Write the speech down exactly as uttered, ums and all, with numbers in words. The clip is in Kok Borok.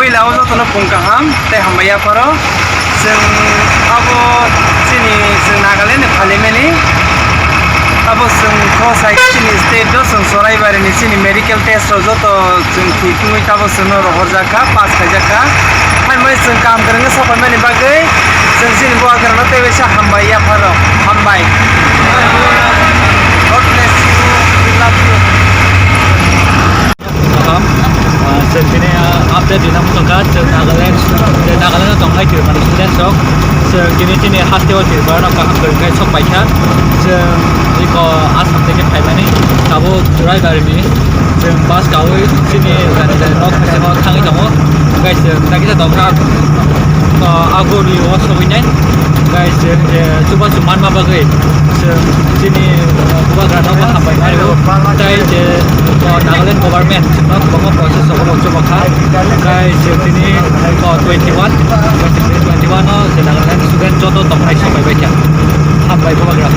Puila o jotono pung kaham tei hambai yapharo. Chwng abo chini chwng Nagaland ni phalimani abo chwng kho sai chini state o chwng Choraibarini chini medical test rok joto chwng thwi twi tabo chwngno rohorjak kha, pass khaijak kha. Hai mai chwng kaham kwrwngwi sok phaimani bagwi chwng chini bubagrano tei waisa hambai yapharo. Hambai. God bless you. We love you. Kaham, ah, chwng tini, ah, update rina muchungkha, chwng Nagaland, je Nagaland o tongnai Tripura ni students rok, chwng tini chini haste o Tripura no kaham kwrwngkhe sok paikha, chwng iko Assam theke phaimani, tabuk Choraibarini, chwng bus kaui chini jani jani nok bisingo thangwi tongo, hwnkhe chwng takisa tongkha, ah, Agori o sogwi nai. Guys, je, je chubachu manma bagwi chwng chini, uh, bubagrano bo hambai mano. Tai je, uh, Nagaland government chwngno kwbangma process rok chuba kha. Guys, je tini, uh, twenty one, twenty one o je Nagaland student joto tongnai sok bai bai kha. Hambai bubagra.